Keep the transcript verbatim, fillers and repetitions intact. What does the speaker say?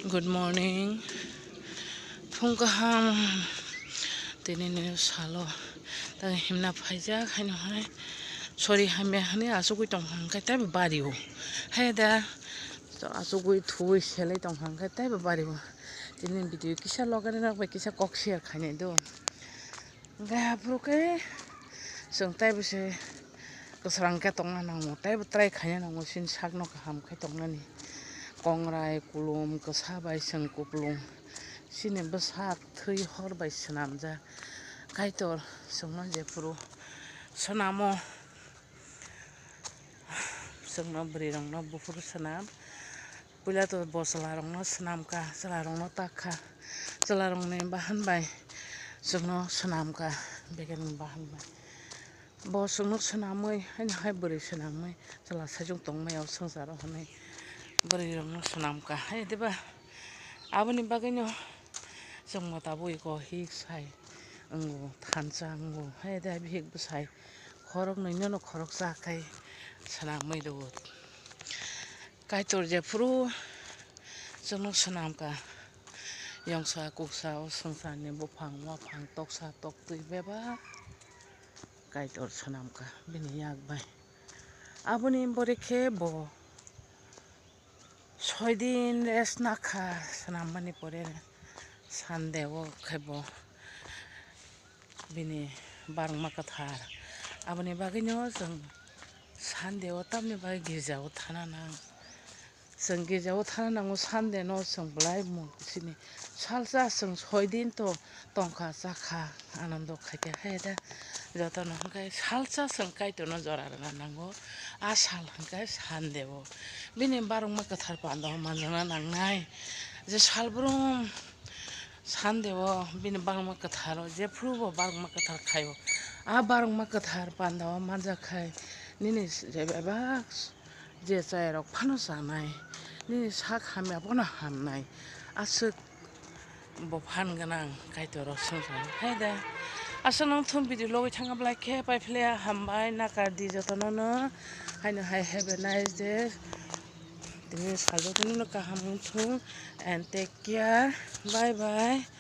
Good morning. Phung kaham. Tini ni salo ta himna phaijak haino hai. Sorry, hamya hani asugwi tong hang khe tei bari o. Hai da. To asugwi thuwi selai tong hang khe tei bari o. Tini video kisa logani rok bai kisa kok share khainai do. Hingke haphuru khe chwng teibo se kwsrang khe tongna nango, teibo try khaina nango, chini sakno kaham khe tongnani. Kongrai, kulum, kwsa bai chwng kupulung, chini bwsak thwi hor bai swnamjak. Kaitor chwngno jephuru swnamo, chwngno bwrwirokno buphuru swnam. Puila to bo chwla rokno swnam kha, chwla rokno tak kha, chwla rokni bahan bai chwngno swnam kha, bekerni bahan bai. Bo chwngno swnamwi, haino hai bwrwi swnamwi, chwla saichung tongmaya o swngcharo hwnwi bwrwi rokno swnam kha, hai diba? Aboni bagwino chwng mota bui ko hik sai wngo, thansa wngo, hai de bihik bwsai khoroknwi nono khoroksa khai swnamwi rwo. Kaitor jephuru chwngno swnam kha, yongsa kuksa o swngcharni buphang, waphang, toksa, toktwi bebak Kaitor swnam kha bini yak bai. Aboni bore khe bo soi din rest nakha, swnammani pore Sunday o khe bo bini barokma kwthar. Aboni bagwino chwng Sunday o tamni bagwi girja o thana nang. Chwng girja o thana nango Sunday no chwng belai mung sini salsa chwng soi din to tongkha chakha anando khaikha hai da jotono hwnkhe salsa chwng Kaitorno jora rwna nango. A sal hwnkhe Sunday o bini barokma kwthar panda o manjakna nangnai je salbrum Sunday o bini barokma kwthar o jephuru bo barokma kwthar khaio. A barokma kwthar panda o manjak khai nini bebak je chayarok phano chanai, nini sak hamya bono hamnai, aswk bo phan gwnang Kaitor o swngchar hai da. Aswk nang thung video logwi thangma belai khe pai phle hambai nakar di jotono no, haino hai have a nice day. Tini sal jotono no kaham wng thung and take care, bye bye.